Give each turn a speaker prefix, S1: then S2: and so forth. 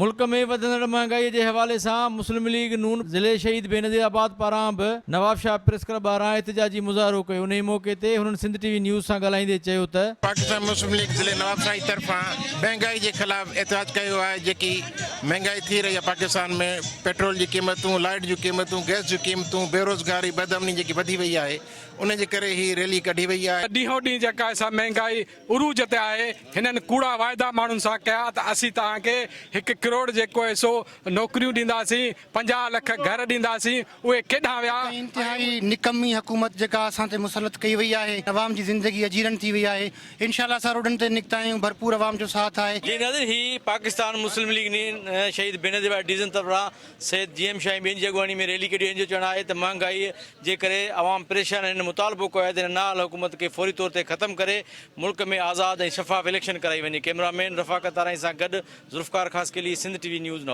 S1: ملڪ ۾ وڌندڙ مهانگائي جي حوالي سان مسلم ليگ نون ضلعي شهيد بينظير آباد پاران به نوابشاهه پريس ڪلب ٻاهران احتجاجي مظاهرو ڪيو انهي موقعي تي هنن سنڌ ٽي وي نيوز سان ڳالهائيندي چيو ته.
S2: پاڪستان مسلم ليگ ضلعي نوابشاهه جي طرفان مهنگائي جي خلاف احتجاج ڪيو آهي جيڪي مهنگائي ٿي رهي آهي پاڪستان ۾ پيٽرول جي قيمتون لائيٽ جون قيمتون گئس جون قيمتون بيروزگاري بدامني جيڪي وڌي وئي آهي ان جي ڪري هي ريلي ڪڍي وئي آهي.
S3: ڏينهون ڏينهن جيڪا آهي سا مهنگائي عروج تي آهي، هنن ڪوڙا واعدا ماڻهن سان ڪيا ته اسين توهان کي هڪ ڪروڙ جيڪو آهي سو نوڪريون ڏينداسين، 50 لک گهر ڏينداسين، اهي ڪيڏانهن ويا؟
S4: هڪ انتهائي نڪمي حڪومت جيڪا اسان تي مسلط ڪئي وئي آهي، عوام جي زندگي اجيرن ٿي وئي آهي، انشاء الله اسان روڊن تي نڪتا آهيون، ڀرپور عوام جو ساٿ آهي.
S1: جي ناظرين هي پاڪستان مسلم ليگ نين شهيد بينظير آباد ڊويزن طرفان سيد جي ايم شاهه ۽ ٻين جي اڳواڻي ۾ ريلي ڪڍي هن جو چوڻ آهي ته مهانگائي جي ڪري عوام پريشان آهن هن مطالبو ڪيو آهي ته هن نااهل حڪومت کي فوري طور تي ختم ڪري ملڪ ۾ آزاد ۽ شفاف اليڪشن ڪرائي وڃي ڪئميرا مين رفاقت آرائين سان گڏ Zulfiqar Khaskheli Sindh T V news Nawabshah.